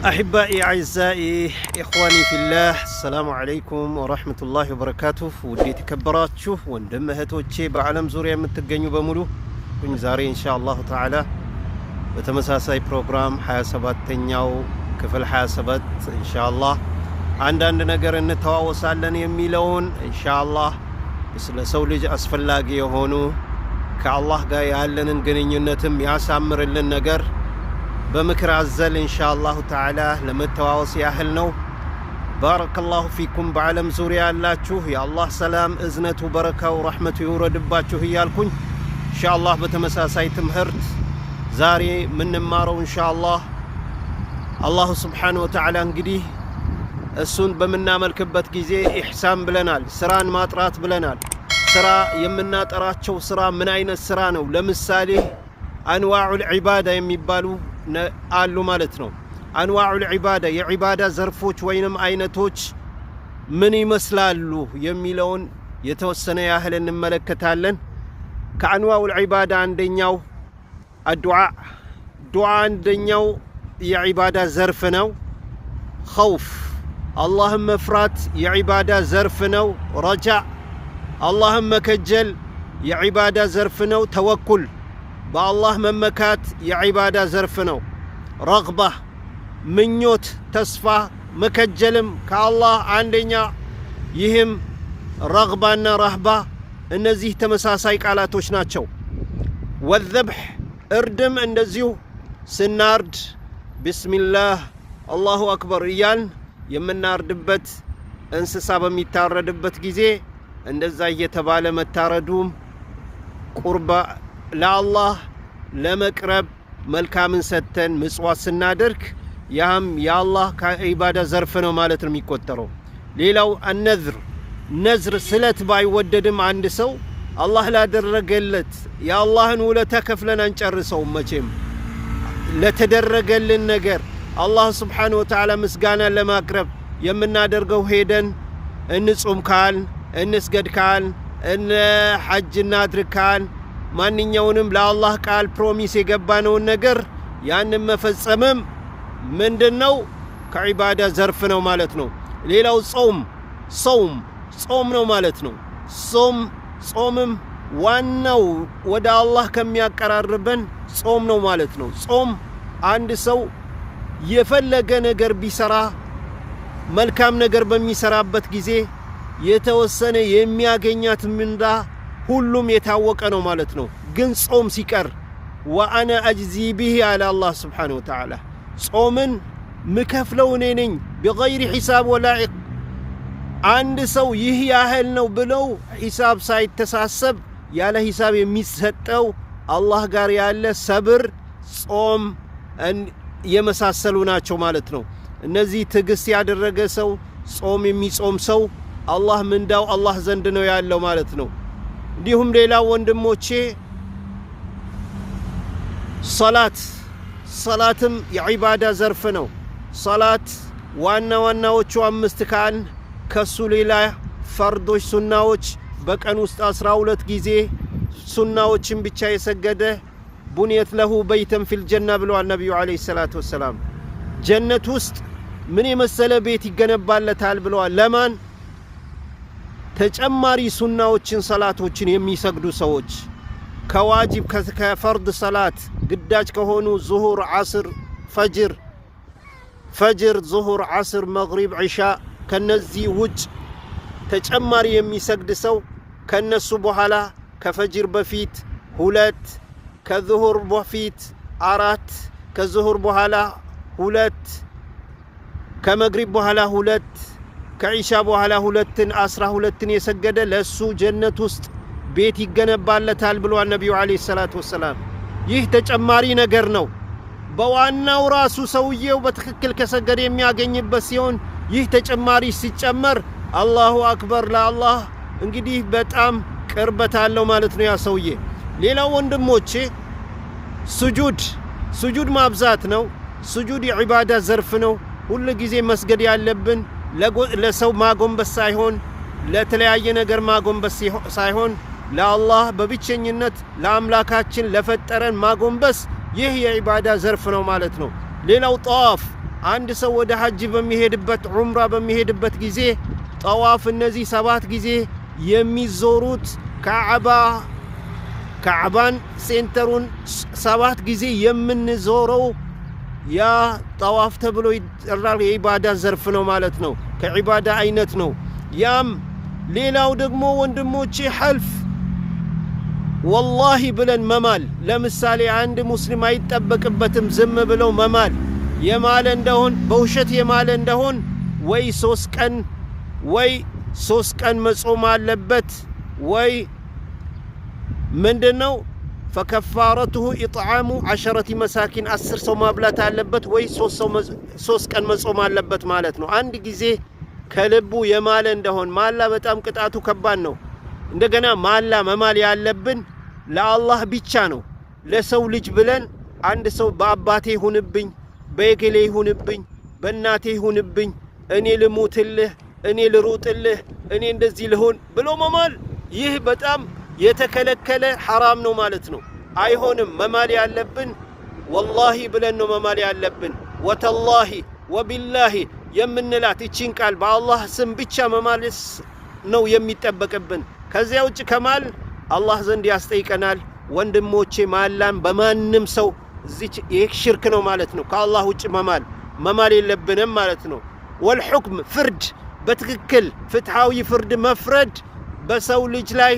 أحبائي أعزائي إخواني في الله، السلام عليكم ورحمة الله وبركاته። ውድ የተከበራችሁ ወንድም እህቶቼ፣ በዓለም ዙሪያ የምትገኙ በሙሉ፣ ዛሬ إن شاء الله تعالى በተመሳሳይ ፕሮግራም 27ተኛው ክፍል 27 إن شاء الله አንዳንድ ነገር እንተዋወሳለን የሚለውን إن شاء الله ስለ ሰው ልጅ አስፈላጊ የሆኑ፣ ከአላህ ጋር ያለንን ግንኙነትም ያሳምርልን ነገር በምክር አዘል إن شاء الله تعالى ለመተዋወስ ያህል ነው። بارك الله فيكم። በዓለም ዙሪያ ያላችሁ የአላህ ሰላም፣ እዝነቱ፣ በረካው፣ ረሕመቱ ይውረድባችሁ እያልኩኝ إن شاء الله በተመሳሳይ ትምህርት ዛሬ የምንማረው إن شاء الله الله سبحانه وتعالى እንግዲህ እሱን በምናመልክበት ጊዜ ኢሕሳን ብለናል፣ ስራን ማጥራት ብለናል። ስራ የምናጠራቸው ስራ ምን አይነት ስራ ነው? ለምሳሌ أنواع العبادة የሚባሉ አሉ ማለት ነው። أنواع العبادة፣ የዒባዳ ዘርፎች ወይንም አይነቶች ምን ይመስላሉ የሚለውን የተወሰነ ያህል እንመለከታለን። ከ أنواع العبادة አንደኛው الدعاء፣ ዱዓ አንደኛው የዒባዳ ዘርፍ ነው። خوف፣ አላህን መፍራት የዒባዳ ዘርፍ ነው። رجاء፣ አላህን መከጀል የዒባዳ ዘርፍ ነው። توكل፣ በአላህ መመካት የዒባዳ ዘርፍ ነው። رغبة፣ ምኞት፣ ተስፋ መከጀልም ከአላህ አንደኛ። ይህም رغبة ና رهبة እነዚህ ተመሳሳይ ቃላቶች ናቸው። والذبح፣ እርድም እንደዚሁ ስናርድ بسم الله الله أكبر እያልን የምናርድበት፣ እንስሳ በሚታረድበት ጊዜ እንደዛ እየተባለ መታረዱም ቁርባ፣ ለአላህ ለመቅረብ መልካምን ሰጥተን ምጽዋት ስናደርግ ያም የአላህ ከዒባዳ ዘርፍ ነው ማለት ነው የሚቆጠረው። ሌላው النذر፣ ነዝር ስለት ባይወደድም አንድ ሰው አላህ ላደረገለት፣ የአላህን ውለታ ከፍለን አንጨርሰውም መቼም፣ ለተደረገልን ነገር አላህ سبحانه وتعالى ምስጋናን ለማቅረብ የምናደርገው፣ ሄደን እንጹም ካልን፣ እንስገድ ካልን፣ እነ ሐጅ እናድርግ ካልን፣ ማንኛውንም ለአላህ ቃል promise የገባነውን ነገር ያንን መፈጸምም ምንድን ነው? ከዒባዳ ዘርፍ ነው ማለት ነው። ሌላው ጾም፣ صوم፣ ጾም ነው ማለት ነው። ጾም፣ ጾምም ዋናው ወደ አላህ ከሚያቀራርበን ጾም ነው ማለት ነው። ጾም አንድ ሰው የፈለገ ነገር ቢሰራ፣ መልካም ነገር በሚሰራበት ጊዜ የተወሰነ የሚያገኛት ምንዳ ሁሉም የታወቀ ነው ማለት ነው። ግን ጾም ሲቀር وأنا أجزي به አለ አላህ سبحانه وتعالى። ጾምን ምከፍለው እኔ ነኝ بغير حساب ولا አንድ ሰው ይህ ያህል ነው ብለው ሒሳብ ሳይተሳሰብ፣ ያለ ሂሳብ የሚሰጠው አላህ ጋር ያለ ሰብር፣ ጾም የመሳሰሉ ናቸው ማለት ነው። እነዚህ ትዕግስት ያደረገ ሰው፣ ጾም የሚጾም ሰው አላህ ምንዳው አላህ ዘንድ ነው ያለው ማለት ነው። እንዲሁም ሌላው ወንድሞቼ ሰላት፣ ሰላትም የዒባዳ ዘርፍ ነው። ሰላት ዋና ዋናዎቹ አምስት ካልን ከሱ ሌላ ፈርዶች፣ ሱናዎች፣ በቀን ውስጥ 12 ጊዜ ሱናዎችን ብቻ የሰገደ بنيت له بيتا في الجنة ብለዋል ነቢዩ عليه الصلاة والسلام። ጀነት ውስጥ ምን የመሰለ ቤት ይገነባለታል ብለዋል። ለማን? ተጨማሪ ሱናዎችን ሰላቶችን የሚሰግዱ ሰዎች፣ ከዋጅብ ከፈርድ ሰላት ግዳጅ ከሆኑ ዙሁር፣ ዓስር፣ ፈጅር፣ ፈጅር፣ ዙሁር፣ ዓስር፣ መግሪብ፣ ዒሻ፣ ከነዚህ ውጭ ተጨማሪ የሚሰግድ ሰው ከነሱ በኋላ ከፈጅር በፊት ሁለት፣ ከዙሁር በፊት አራት፣ ከዙሁር በኋላ ሁለት፣ ከመግሪብ በኋላ ሁለት፣ ከዒሻ በኋላ ሁለትን፣ 12ን የሰገደ ለእሱ ጀነት ውስጥ ቤት ይገነባለታል ብሏል ነቢዩ عليه الصلاة والسلام። ይህ ተጨማሪ ነገር ነው። በዋናው ራሱ ሰውየው በትክክል ከሰገደ የሚያገኝበት ሲሆን ይህ ተጨማሪ ሲጨመር الله أكبر፣ ለአላህ እንግዲህ በጣም ቅርበት አለው ማለት ነው ያ ሰውዬ። ሌላው ወንድሞቼ ሱጁድ፣ ሱጁድ ማብዛት ነው። ሱጁድ የዒባዳ ዘርፍ ነው። ሁል ጊዜ መስገድ ያለብን ለሰው ማጎንበስ ሳይሆን፣ ለተለያየ ነገር ማጎንበስ ሳይሆን፣ ለአላህ በብቸኝነት ለአምላካችን ለፈጠረን ማጎንበስ፣ ይህ የዒባዳ ዘርፍ ነው ማለት ነው። ሌላው ጠዋፍ አንድ ሰው ወደ ሐጅ በሚሄድበት ዑምራ በሚሄድበት ጊዜ ጠዋፍ እነዚህ 7 ጊዜ የሚዞሩት ካዕባን center ኡን 7 ጊዜ የምንዞረው ያ ጠዋፍ ተብሎ ይጠራል። የዒባዳ ዘርፍ ነው ማለት ነው። ከዒባዳ አይነት ነው። ያም ሌላው ደግሞ ወንድሞቼ حلف والله ብለን መማል። ለምሳሌ አንድ ሙስሊም አይጠበቅበትም ዝም ብለው መማል። የማለ እንደሆን በውሸት የማለ እንደሆን ወይ 3 ቀን ወይ 3 ቀን መጾም አለበት ወይ ምንድነው فكفارته إطعام 10 مساكين 10 ሰው ማብላት አለበት ወይ 3 ቀን መጾም አለበት ማለት ነው። አንድ ጊዜ ከልቡ የማለ እንደሆን ማላ በጣም ቅጣቱ ከባድ ነው። እንደገና ማላ መማል ያለብን ለአላህ ብቻ ነው። ለሰው ልጅ ብለን አንድ ሰው በአባቴ ይሁንብኝ፣ በእገሌ ይሁንብኝ፣ በእናቴ ይሁንብኝ፣ እኔ ልሙትልህ፣ እኔ ልሩጥልህ፣ እኔ እንደዚህ ልሆን ብሎ መማል ይህ በጣም የተከለከለ ሐራም ነው ማለት ነው። አይሆንም። መማል ያለብን ወላሂ ብለን ነው መማል ያለብን። ወተላሂ ወቢላሂ የምንላት እቺን ቃል በአላህ ስም ብቻ መማልስ ነው የሚጠበቅብን። ከዚያ ውጭ ከማል አላህ ዘንድ ያስጠይቀናል። ወንድሞቼ ማላን በማንም ሰው እዚች ይህ ሽርክ ነው ማለት ነው። ከአላህ ውጭ መማል የለብንም ማለት ነው። ወልሑክም ፍርድ በትክክል ፍትሃዊ ፍርድ መፍረድ በሰው ልጅ ላይ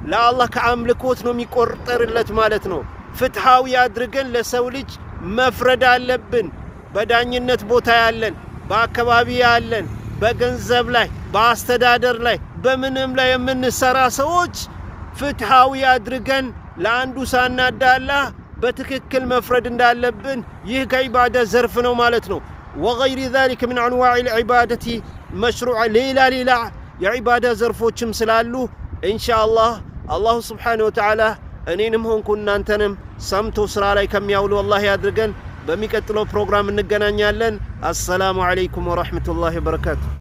ለአላህ ከአምልኮት ነው የሚቆጠርለት ማለት ነው። ፍትሃዊ አድርገን ለሰው ልጅ መፍረድ አለብን። በዳኝነት ቦታ ያለን፣ በአካባቢ ያለን፣ በገንዘብ ላይ፣ በአስተዳደር ላይ፣ በምንም ላይ የምንሰራ ሰዎች ፍትሃዊ አድርገን ለአንዱ ሳናዳላ በትክክል መፍረድ እንዳለብን ይህ ከዒባዳ ዘርፍ ነው ማለት ነው። ወገይሪ ዛሊከ ምን አንዋዕ ልዒባደቲ መሽሩዓ ሌላ ሌላ የዒባዳ ዘርፎችም ስላሉ ኢንሻአላህ አላሁ ስብሓነሁ ወተዓላ እኔንም ሆንኩ እናንተንም ሰምቶ ስራ ላይ ከሚያውሉ አላህ ያድርገን። በሚቀጥለው ፕሮግራም እንገናኛለን። አሰላሙ ዓለይኩም ወረሕመቱላሂ ወበረካቱ።